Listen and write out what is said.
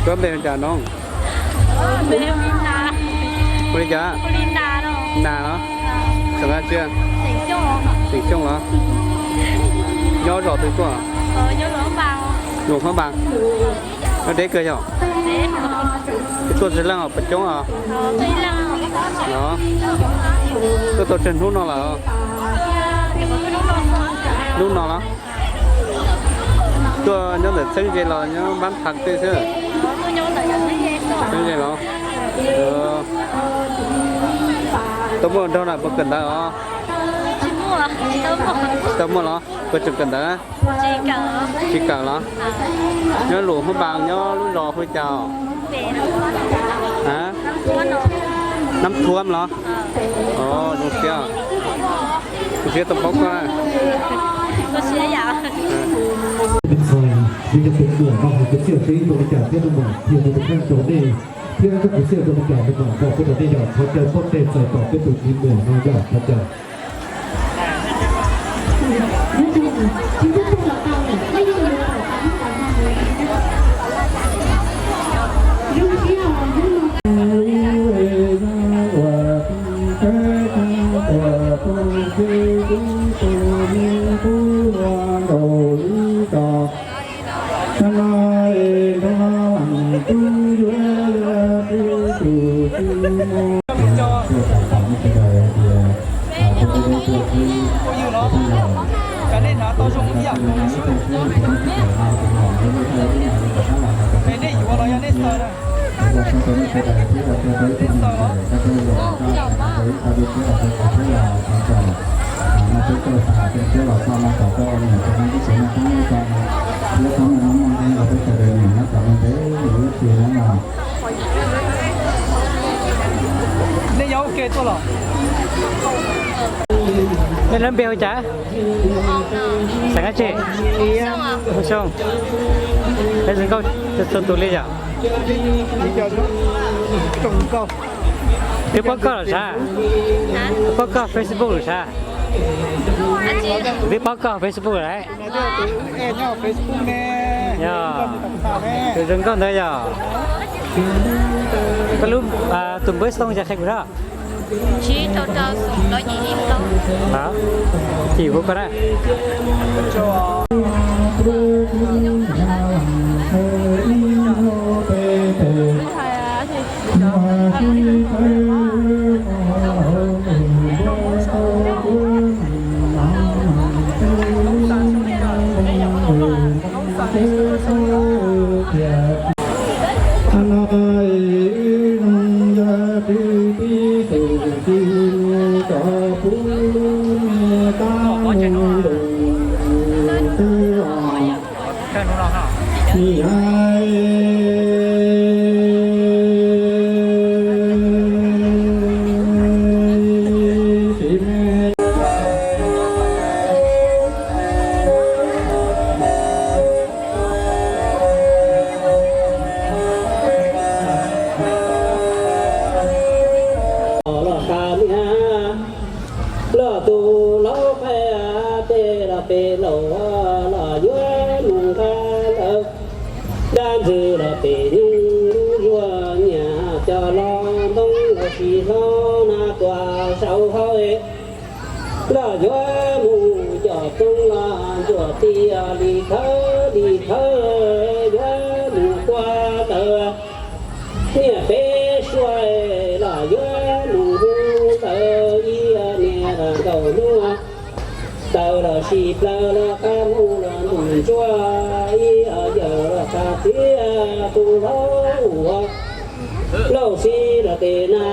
Koj npe hu cas no? Hu li cas? Nas los? Xeem Xyooj los? Nyob zos twg tuaj? Luam Hmoob Npas. Nyob deb kawg yog? Tuaj tsis leej os, puas coob os? Los, tuaj tau tsawg hnub no lawm? Hnub no los? Tuaj nyob ntawm txheeb ze los nyob Npab Thaj tej xwb? Txheeb ze los? Tau muaj nraug na puas kawm ntawv os? Tsis tau muaj los? Puas tseem kawm ntawv? Tsis kawm los? Nyob Luam Hmoob Npas nyob lub zos hu li cas? Nab Thuam los? Zoo siab, zoo siab tau paub koj. Tus muam no hais kwv txhiaj tseeb zoo li cas thiab, tus muam thiaj li tus kheej rau nej, thiab koj kwv txhiaj zoo li cas tus muam pom peb rau nej yog thov caw poj ntej txais tos peb tus me muam no yog thov caw. Phooj ywg no, nej yuav los yog nej xaws na? Nej xaws los? Nej nyob ua ke tuaj los? Nej lub npe hu cas? Xeem dab tsi? Xyooj. Peb zoo nkauj txhua tus li yom? Twb paub koj los sav? Twb paub koj Facebook los sav? Twb paub koj Facebook lawm? Yog, tus zoo nkauj ntawd yog. Koj lub, tus npawb xoo cas qhia kuv na. Tsib rau rau xoom plaub yim ib plaub. Hov, cim kuv koj na. Los qab niag, los tus laub qhaib tej los pem laus los yuav mus nqa lawm. Dab ntxwg los pem nyoog lub zuag nyiam cov los ntoo los sis hlob na tuaj saum hauv. Los yuav mus coj toob los ntsuam tias li khawb li khawb, yuav mus qua ntawd niam peb suav, los yuav mus hu ntawd ib niag nkaus hnub. Taws los sis plaws los qab mus los ntuj ntsuab, ib yawm los qab tiag tus hlob ua Lauj Xib los tes na.